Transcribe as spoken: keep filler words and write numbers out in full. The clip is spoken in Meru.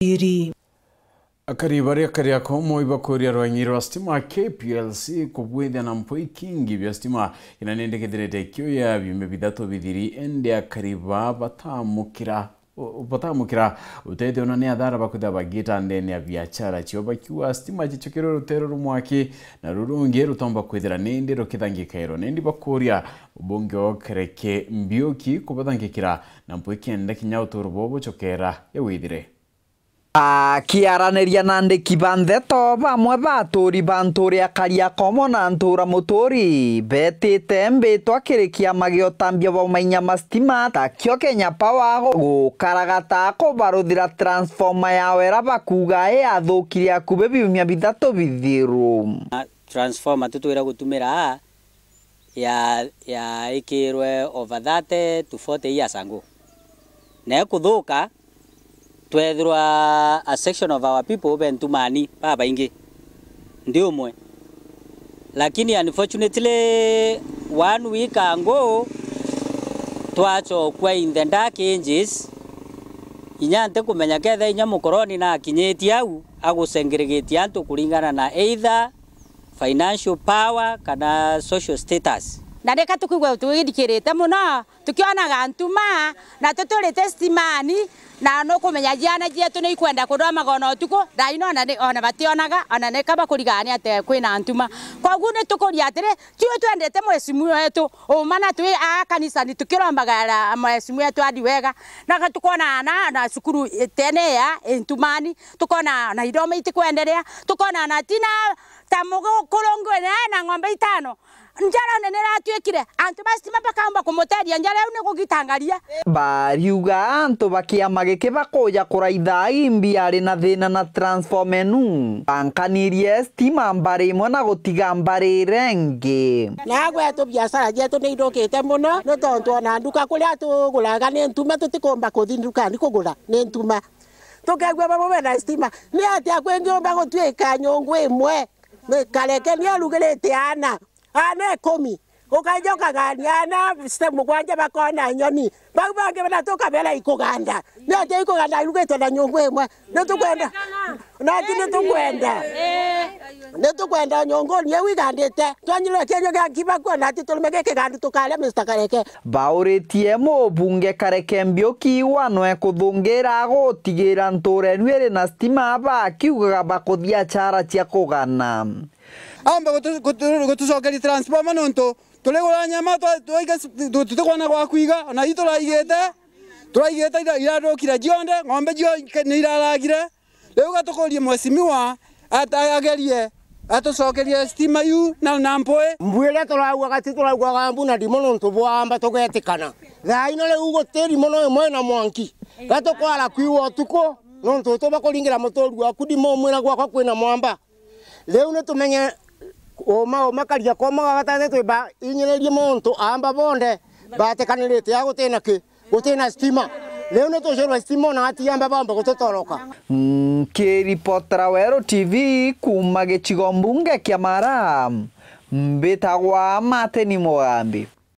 Iri. Akari baria Kariakoo ibakuria rwang'i rwa stima K P L C kubwithia na mpwi ikingi bia stima, ina nindi kithirite kiuya biumia bithatu bithiri, indi akari baa batamukira, batamukira utethio na ni athara bakwithira bagita ndene ya biachara cio, bakiuga stima cicukirwe rutere rumwaki, na rurungi rutomba kwithira nindi rukithangikairwa. Nindi bakuria ubunge o Kareke Mbiuki kubathangikira na mpwi kenda kinya uturo bwao bucokera ya withire. Akiaraniria na andiki ba ndeto, bamwe ba aturi ba nturi ya Kariakoo na ntura muturi betite mbitwa kiri kiama gia utambia bwa mainya ma stima takio Kenya Power gukaragata kubaruthira transformer yao ira bakuuga iyathukire akubi biumia bithatu bithiru. Transformer tutwire gutumira aa ya, yaikirwe over thirty to forty years ago. Na ikuthuka, twethirwa a section of our people be ntumani babaingi, ndi umwe. Lakini unfortunately, one week ago, twacokua in the dark ages, inya ntikumenya ketha inya mukoroni nakinyitie au, agucengirigitie antu kuringana na either financial power kana social status. Na nika tukwigua twithikirite mono, tukionaga ntuma, na tuturite stimani, na nukumenya ciana cietu ni ikwenda kuthomaga ona utuku, thaa ino ona ni, ona bationaga, ona nika bakurigania ati kwina ntuma. Koguo ni tukuria atiri, tiu twendete mheshimiwa wetu, uma na twi aa kanisani tukirombaga mheshimiwa wetu adi wega, na tukona na, na cukuru tene ya ntumani, tukona na ithomo itikwenderea, tukona na tina ta mugukuru ngwina na ng'ombe itano. Njara nene iratuikire, antu ba stima bakaumba kumuteria njara iu ni gugitangaria. Bariuga antu ba kiama giki bakuja kuraitha imbi ari na thina na transformer nu, bankanirie stima mbari imwe na gutiga mbari iria ingi. Na gwetu biashara cietu ni ithukite mono, ni tontu ona nduka kuria tuguraga ni ntuma, tutikumba kuthi ndukani kugura ni ntuma. Tukegua bamwe bena stima, ni atia kwingiumba gutuika nyungu imwe? Ni Kareke ni arugirite aana, aana ikumi. Ukaija ukagania aana cia mugwanja bakona nyoni. Bau bangi bana tukabera ikuganda. Ni atia ikuganda irugitwe na nyungu imwe? Ni tukwenda. Nati ni tukwenda. Ni tukwenda nyungu ni iu igandite. Twanyirwe kienyua gia nkiba kuona ati turume giki gandu tukaria, Mister Kareke. Bauritie mubunge Kareke Mbiuki wanwe kuthungira gutigira ntura enu iri na stima, bakiugaga bakuthia chara cia kugana. Aumba gutu-, gutu-, gutucokeria transformer nontu turigura nyama twa-, twaiga s-, tu-, tutikwona gwa kwiga, ona ii turaigite, turaigite ira-, irathukire cionthe, ng'ombe cio ike-, ni iraragire. Riu gatukurie mheshimiwa ata-, agerie atucokerie stima iu na, na mpwi. Mbu iria turaugaga ti turaugaga mbu na ndimo nontu bwamba tugetikana. Thaa ino riu guti ndimo no imwe na mwanki. Gatukwara kwiwa utuku nontu tuba kuringira muturi waku ndimo umwira gwakwa kwina mwamba. Riu ni tumenye uma, uma karia koma ga gatatu twiba inyiririe muntu amba bonde batikanirite a gutina ki, gutina stima. Riu ni tucirwe stima ona ati amba bamba gututoroka. Nkiripotera Weru T V kuuma gicigo mbunge kia Mara, mbitagwa Martin Mugambi.